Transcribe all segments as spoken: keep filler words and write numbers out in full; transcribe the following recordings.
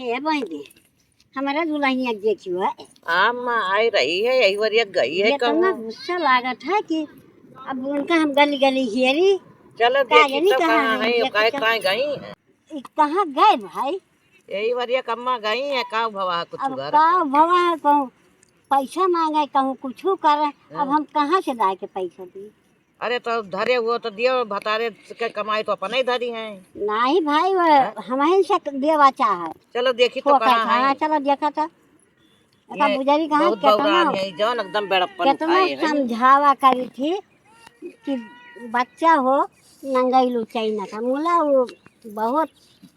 ए बहिनी, हमारा दुल्हनिया के देखियो है। अम्मा आई रही है, यही वरिया गई है ये तो ना कहूँ। गुस्सा लागत है कि अब उनका हम गली गली हेरी। चलो का देखी जानी तो कहाँ कहाँ है, है, ये काहे, कहाँ काहे गई? ई कहाँ गए भाई? यही वरिया कम्मा गई है, का भवा है कुछ अब घर? का भवा है, कहूँ पैसा मांगे, कहूँ कुछ करे। अब हाँ। हम कहाँ से लाए के पैसा दी? अरे तो धरे हुआ तो दियो, भतारे के कमाई तो अपने ही धरी है। नहीं भाई, वो हैं? हमही से देवा चाहे। चलो देखी तो ठोका कहाँ था, है। हाँ, चलो देखा था। एका ये बुजरी कहाँ बहुत केतना, बौरान है, जौन एकदम बेड़प्पन केतना उठाए है। समझावा करी थी कि बच्चा हो नंगई लुचाई ना था। मुला वो बहुत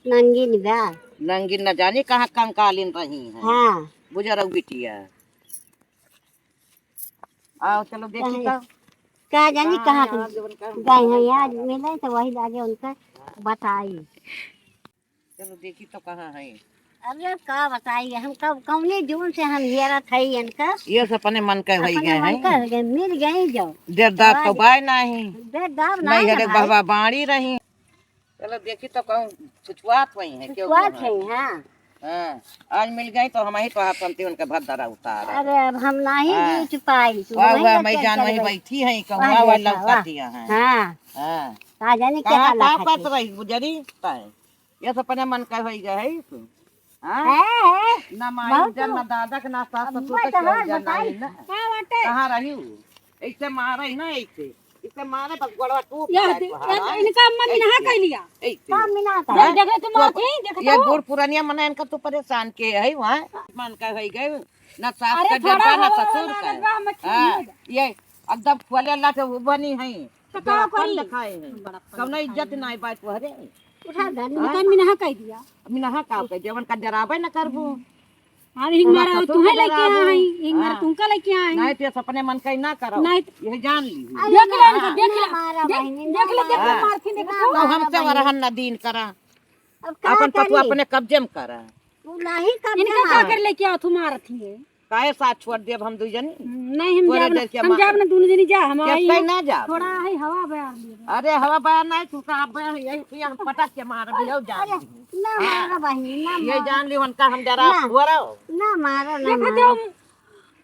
नंगीन बा। नंगीन न जानी कहाँ कंकालीन रही है। हाँ। बुजरऊ बिटिया। आओ, चलो देखी कहाँ तो। का जानी कहाँ कहाँ है, के आज उनका गए हैं, आज मिले तो वही लागे उनका बताई। चलो देखी तो कहाँ है। अरे का बताई, हम कब कौने जून से हम हेरत है इनका। ये से अपने मन के होई अपने गए मन हैं। का हो गए, मिल गए जो। देर दाब तो बाय नहीं। देर दाब नहीं नहीं है है रे भाई। बहवा बाड़ी रही। चलो देखी तो कहूँ छुछुआत हुई है, क्यों छुछुआत हुआ है? है, हाँ। हाँ, आज मिल गई तो हम ही तो हाथ पनती उनके भर दरा उतार। अरे अब हम नहीं हाँ। जीत पाई, तू वाह, वही वाह, तो मैं क्या जान वही करेगा? बैठी है, कहूँ वाह, वाह, वाह, वाह। लौकतिया है। हाँ। हाँ। का जाने कहाँ क्या का लखा करत थी? रही गुजरी ताई? ये तो अपने मन का होई गए है तू। हाँ? है, है। ना माई बहुत जन, तो ना दादा के, ना सास अब ससुर मैं के, कहाँ केहू जन बताई? नहीं ना। का बाटे? कहाँ रही हूँ? ऐसे मारे ना, ऐसे। इसे मारे बस गोड़वा टूट यह जाए दे-, तोहार, हाँ? इनका अम्मा मिनहा ऐसे, कह लिया। ऐसे। का मिनहा का? हाँ? देख, देख ले तू तो मारती, देख ये तो। बूढ़ पुरानिया मने इनका तू परेशान के है वहाँ। मन का होई गए, ना सास अरे का थोड़ा डर बा, ना हवा ससुर वाला का। लगवा, मच्छी हाँ, नहीं बा। ये एकदम खोले ला से वो बनी है। तो का करी? दिखाए हैं। बड़ा कौनो इज्जत नहीं बात तोहरे। उठा दे, हाँ? इनका मिनहा कह दिया। मिनहा का कह दिया, उनका डरावे न करबो। हाँ, हिंग तोरा मारा ससुर तुहे के लेके डरावे। आए, हिंग मारा हाँ। तुमका लेके आए। नहीं, ते अपने मन का ही ना करो। नहीं। यह जान ली। अरे देख ले ना, इनका, देख ना ले। मारा देख, बहिनी, देख ना ले, देख ले, मारा। मारथिन, देख ना तो। मारा हमसे बहिनी। वरहन न दीन करा। अब का अपन पतुआ करी? अपने कब्जे में करा। तू नहीं कब्जे इनका में का कर। कर लेके आओ, तू मारत ही है। काहे साथ छोड़ देब हम दुई जनी? नहीं, हम तोरे जाब ना, डर के हम मारे। जाब ना, दोनों जनी जा, हम कैसे आई ना जाब? थोड़ा है हवा बयार लिए। अरे हवा बयार नहीं, तू का बयार यही पिया हम पटक के मार दियो जान अरे, ली। ना मारा बहिनी, ना ये मारा। जान ली उनका हम जरा ना। थोड़ा। ना मारा, ना देखो मारा। जो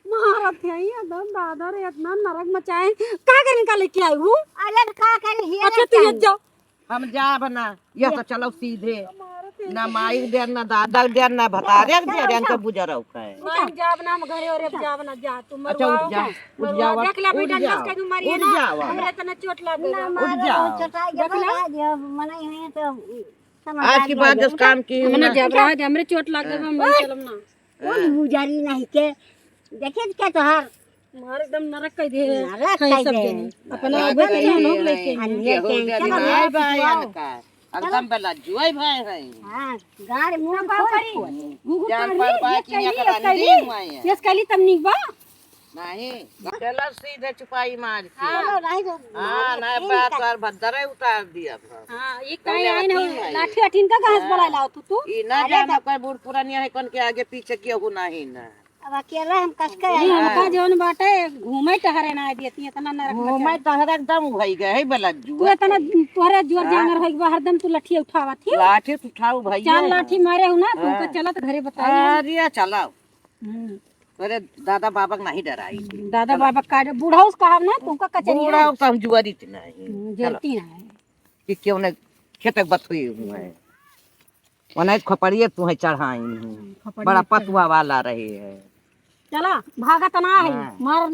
मारत है, ये दम दादा रे, इतना नरक मचाए। का करें का लेके आई हूँ? अरे का करें, ये अच्छा, तू ये लेके जाओ। हम जाब ना, ये तो चलो सीधे। ना माई के देर, ना दादा के देर, ना भतारे के देर, इनके बुजरऊ के। माई जाब ना, हम घरे और जाब ना, जा, तू अच्छा, उठ मरुआ, जा, मरुआ। उठ जा, देख ले उठ बेटा, जा, नस के तू मारिए उठ ना, जा, हमरे तना चोट लाग गई ना, बा। उठ मारो, जा। चोट आ गया, उठ जा। बा, आज अब मनाई हुई तो समझ आज आ के गया। बाद जस काम की हम ना ना। जाब रहा, हमरे चोट लाग गई बा, हम हाँ। चलब ना। कौन हाँ। बुजारी नहीं के? देखे क्या तोहार? मार एकदम नरक कह दे। नरक है कह सब दे। जने। अपना नरक उबे कह के दे। लोग लेके हैं। अंधेर केहू के डरी चलो, नाय बा चलो। इनका। एकदम चलो। बेलज्जुआई भाई है। हाँ, गाड़ मुंह तो का खोल करी? खोल। घुघु जान काढ़ी, पर बा ये कि कली, एकरा ये कली, नहीं हुआ है। ये कली तब निक बा? नहीं। चलो सीधे चुपाई मार के। हाँ। चलो, रही दो। हाँ, मार ना के बात इनका। और भद्दरे उतार दिया था। हाँ, ये कहीं कौन आइन हो, लेवती है? लाठी अठीन का घास हाँ। बड़ा लाओ तू, तू। ई ना अरे जाना तो कोई बूढ़ पुरानिया है, कौन के आगे पीछे किया हो नहीं ना। अब अकेला हम कस के नहीं, आई। हमका जौन बाटे, घूमे टहरे ना देती, इतना नरक मचा घूमे है। टहरे एकदम भई गए है, बेलज्जू तू है। इतना, तोहरे जोर हाँ। जांगर होई बा, हरदम तू लठिया उठावत ही। लाठी उठाऊ भैया। चार लाठी मारे हो ना, तुमको हाँ। चलत घरे बताई हम। अरे चलाओ। हम्म। अरे दादा बाबा के नहीं डराई। दादा बाबा का डर-, बूढ़ा उस कहाव ना, तुमका कचरिया बूढ़ा है। उस हम जुआरी थे नहीं। हम्म, चलो। जरती ना है। कि क्यों ने खेतक बथुई हुए हैं। ओने खपड़िए तुहे चढ़ाई हूँ। खपड़िए बड़ा चढ़ाई। पतुआ वाला रहे है। चला, भागत ना है। हाँ। मार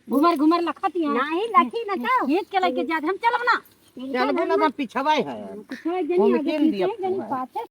घुमर घुमर लखत यहाँ। नाही, लखी न जाओ। खींच के लेके जात, हम चलब ना। चल भी ना, तो पिछवा है। पिछवा जनी उनके आगे, दिया पीछे जनी हुआ है। पाछे।